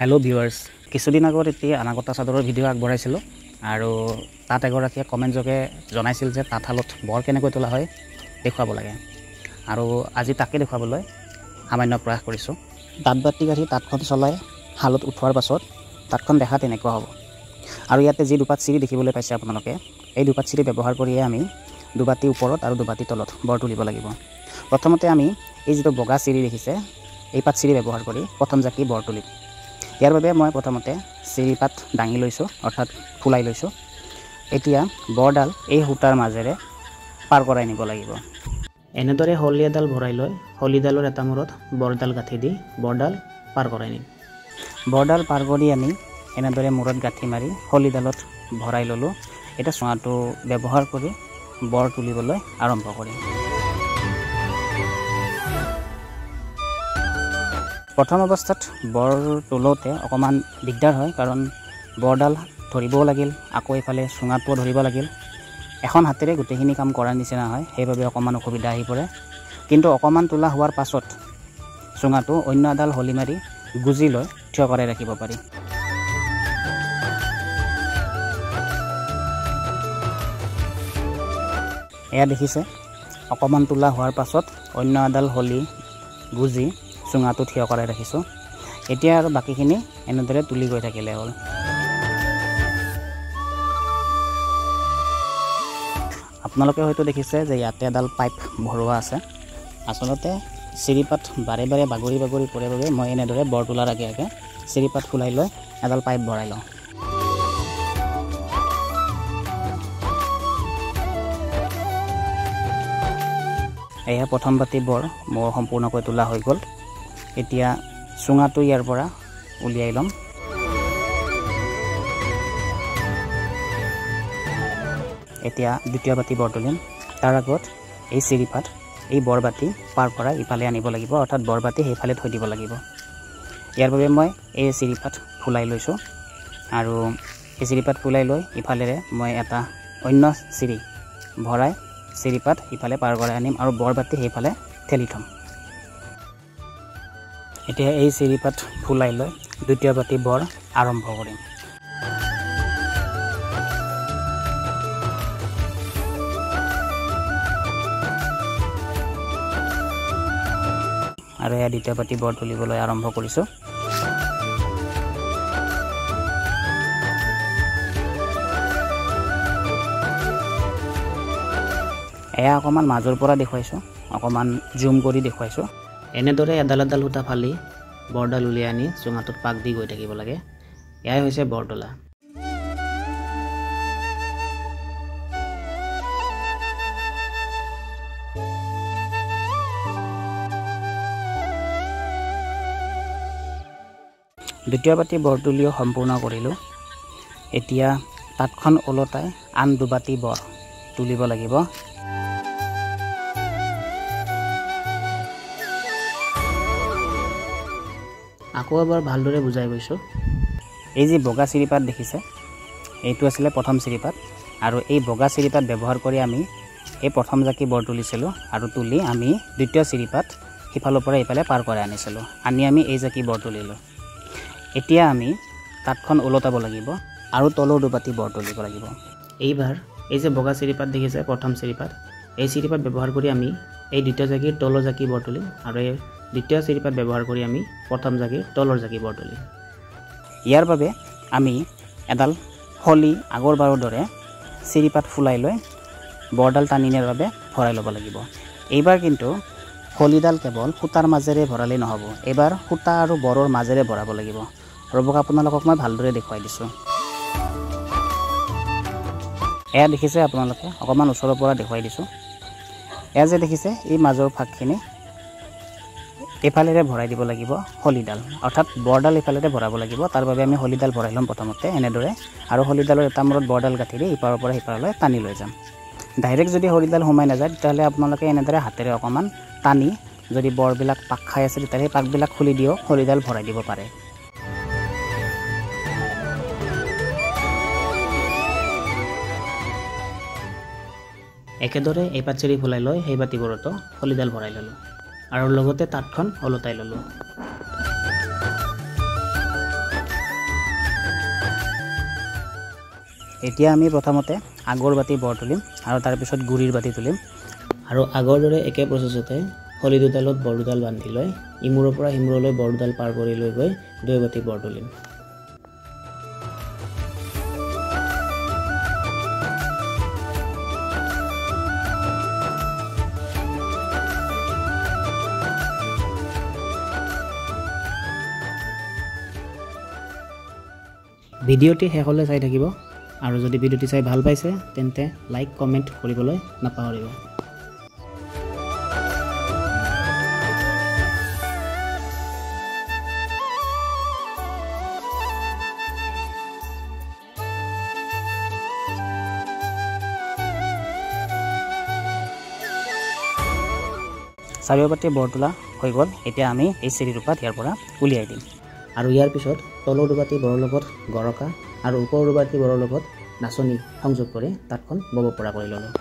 Hello' viewers, কিছুদিন আগত এটি আনাকটা চাদৰৰ ভিডিঅ' আগবঢ়াইছিলোঁ আৰু তাত এগৰাকীয়ে কমেণ্ট যোগে জনাইছিল যে তাঁতশালত বৰ কেনেকৈ তোলা হয় দেখুৱাব লাগে, আৰু আজি তাকে দেখুৱাবলৈ সামান্য প্ৰয়াস কৰিছোঁ। তাঁত বাতি কাঢ়ি তাঁতখন চলাই শালত উঠোৱাৰ পাছত তাঁতখন দেখাত এনেকুৱা হ'ব। আৰু ইয়াতে যি দুপাত চিৰি দেখিবলৈ পাইছে আপোনালোকে, এই দুপাত চিৰি ব্যৱহাৰ কৰিয়ে আমি দুবাতি ওপৰত আৰু দুবাতি তলত বৰ তুলিব লাগিব। প্ৰথমতে আমি এই যিটো বগা চিৰি দেখিছে, এই পাত চিৰি ব্যৱহাৰ কৰি প্ৰথম জাকি বৰ তুলিম। ইয়াৰ বাবে মই প্ৰথমতে চিৰিপাত দাঙি লৈছোঁ, অৰ্থাৎ ফুলাই লৈছোঁ। এতিয়া বৰডাল এই সূতাৰ মাজেৰে পাৰ কৰাই নিব লাগিব। এনেদৰে শলি এডাল ভৰাই লৈ শলিডালৰ এটা মূৰত বৰডাল গাঁঠি দি বৰডাল পাৰ কৰাই নিম। বৰডাল পাৰ কৰি আনি এনেদৰে মূৰত গাঁঠি মাৰি শলিডালত ভৰাই ল'লোঁ। এতিয়া চোৱাটো ব্যৱহাৰ কৰি বৰ তুলিবলৈ আৰম্ভ কৰিম। প্ৰথম অৱস্থাত বৰ তোলোঁতে অকণমান দিগদাৰ হয়, কাৰণ বৰডাল ধৰিবও লাগিল, আকৌ এইফালে চুঙাটোও ধৰিব লাগিল। এখন হাতেৰে গোটেইখিনি কাম কৰাৰ নিচিনা হয়, সেইবাবে অকণমান অসুবিধা আহি পৰে। কিন্তু অকণমান তোলা হোৱাৰ পাছত চুঙাটো অন্য এডাল হলি মাৰি গুজি লৈ থিয় কৰাই ৰাখিব পাৰি। এয়া দেখিছে, অকণমান তোলা হোৱাৰ পাছত অন্য এডাল হলি গুজি চুঙাটো থিয় কৰাই ৰাখিছোঁ। এতিয়া আৰু বাকীখিনি এনেদৰে তুলি গৈ থাকিলে হ'ল। আপোনালোকে হয়তো দেখিছে যে ইয়াতে এডাল পাইপ ভৰোৱা আছে। আচলতে চিৰিপাত বাৰে বাৰে বাগৰি বাগৰি পৰে বাবে মই এনেদৰে বৰ তোলাৰ আগে আগে চিৰিপাত ফুলাই লৈ এডাল পাইপ ভৰাই লওঁ। এয়া প্ৰথম বাতি বৰ মোৰ সম্পূৰ্ণকৈ তোলা হৈ গ'ল। এতিয়া চুঙাটো ইয়াৰ পৰা উলিয়াই ল'ম। এতিয়া দ্বিতীয় বাতি বৰ তুলিম। তাৰ আগত এই চিৰিপাত এই বৰবাতি পাৰ কৰাই ইফালে আনিব লাগিব, অৰ্থাৎ বৰবাতি সেইফালে থৈ দিব লাগিব। ইয়াৰ বাবে মই এই চিৰিপাত ফুলাই লৈছোঁ আৰু এই চিৰিপাত ফুলাই লৈ ইফালেৰে মই এটা অন্য চিৰি ভৰাই চিৰিপাত ইফালে পাৰ কৰাই আনিম আৰু বৰবাতি সেইফালে ঠেলি থ'ম। এতিয়া এই চিৰিপাত ফুলাই লৈ দ্বিতীয় বাতি বৰ আৰম্ভ কৰিম। আৰু এয়া দ্বিতীয় বাতি বৰ তুলিবলৈ আৰম্ভ কৰিছোঁ। এয়া অকণমান মাজৰ পৰা দেখুৱাইছোঁ, অকণমান জুম কৰি দেখুৱাইছোঁ। এনেদৰে এডাল এডাল সূতা ফালি বৰডাল উলিয়াই আনি চুঙাটোত পাক দি গৈ থাকিব লাগে। এয়াই হৈছে বৰতোলা। দ্বিতীয় বাতি বৰতুলিও সম্পূৰ্ণ কৰিলোঁ। এতিয়া তাঁতখন ওলটাই আন দুবাতি বৰ তুলিব লাগিব। আকৌ এবাৰ ভালদৰে বুজাই গৈছোঁ। এই যি বগা চিৰিপাত দেখিছে, এইটো আছিলে প্ৰথম চিৰিপাত, আৰু এই বগা চিৰিপাত ব্যৱহাৰ কৰি আমি এই প্ৰথম জাকি বৰ তুলিছিলোঁ আৰু তুলি আমি দ্বিতীয় চিৰিপাত সিফালৰ পৰা এইফালে পাৰ কৰাই আনিছিলোঁ, আনি আমি এই জাকি বৰ তুলিলোঁ। এতিয়া আমি তাঁতখন ওলটাব লাগিব আৰু তলৰ দুবাতি বৰ তুলিব লাগিব। এইবাৰ এই যে বগা চিৰিপাত দেখিছে, প্ৰথম চিৰিপাত, এই চিৰিপাত ব্যৱহাৰ কৰি আমি এই দ্বিতীয় জাকিৰ তলৰ জাকি বৰ তুলিম আৰু এই দ্বিতীয় চিৰিপাত ব্যৱহাৰ কৰি আমি প্ৰথম জাকিৰ তলৰ জাকি বৰ তুলিম। ইয়াৰ বাবে আমি এডাল শলি আগৰবাৰৰ দৰে চিৰিপাত ফুলাই লৈ বৰডাল টানি নিয়াৰ বাবে ভৰাই ল'ব লাগিব। এইবাৰ কিন্তু শলিডাল কেৱল সূতাৰ মাজেৰে ভৰালেই নহ'ব, এইবাৰ সূতা আৰু বৰৰ মাজেৰে ভৰাব লাগিব। ৰ'বক, আপোনালোকক মই ভালদৰে দেখুৱাই দিছোঁ। এয়া দেখিছে আপোনালোকে, অকণমান ওচৰৰ পৰা দেখুৱাই দিছোঁ। এয়া যে দেখিছে, এই মাজৰ ফাকখিনি এইফালেৰে ভৰাই দিব লাগিব শলিডাল, অৰ্থাৎ বৰডাল এইফালেৰে ভৰাব লাগিব। তাৰ বাবে আমি শলিডাল ভৰাই ল'ম প্ৰথমতে এনেদৰে, আৰু শলিডালৰ এটা মূৰত বৰডাল গাঁঠি দি ইপাৰৰ পৰা সিপাৰলৈ টানি লৈ যাম। ডাইৰেক্ট যদি শলিডাল সোমাই নাযায়, তেতিয়াহ'লে আপোনালোকে এনেদৰে হাতেৰে অকণমান টানি যদি বৰবিলাক পাক খাই আছে, তেতিয়াহ'লে সেই পাকবিলাক খুলি দিও শলিডাল ভৰাই দিব পাৰে। একেদৰে এই পাত চিৰি ফুলাই লৈ সেই বাতিবোৰতো শলিডাল ভৰাই ল'লোঁ আৰু লগতে তাঁতখন ওলটাই ল'লোঁ। এতিয়া আমি প্ৰথমতে আগৰ বাতি বৰ তুলিম আৰু তাৰপিছত গুৰিৰ বাতি তুলিম। আৰু আগৰ দৰে একে প্ৰচেছতে খলি দুডালত বৰ দুডাল বান্ধি লৈ ইমূৰৰ পৰা সিমূৰলৈ বৰ দুডাল পাৰ কৰি লৈ গৈ দুই বাতি বৰ তুলিম। ভিডিঅ'টি শেষলৈ চাই থাকিব আৰু যদি ভিডিঅ'টি চাই ভাল পাইছে তেন্তে লাইক কমেণ্ট কৰিবলৈ নাপাহৰিব। চাৰিওপাতি বৰ তোলা হৈ গ'ল। এতিয়া আমি এই চিৰি দুপাত ইয়াৰ পৰা উলিয়াই দিম আৰু ইয়াৰ পিছত তলৰ দুবাতি বৰৰ লগত গৰকা আৰু ওপৰৰ দুবাতি বৰৰ লগত নাচনী সংযোগ কৰি তাঁতখন বব পৰা কৰি ল'লোঁ।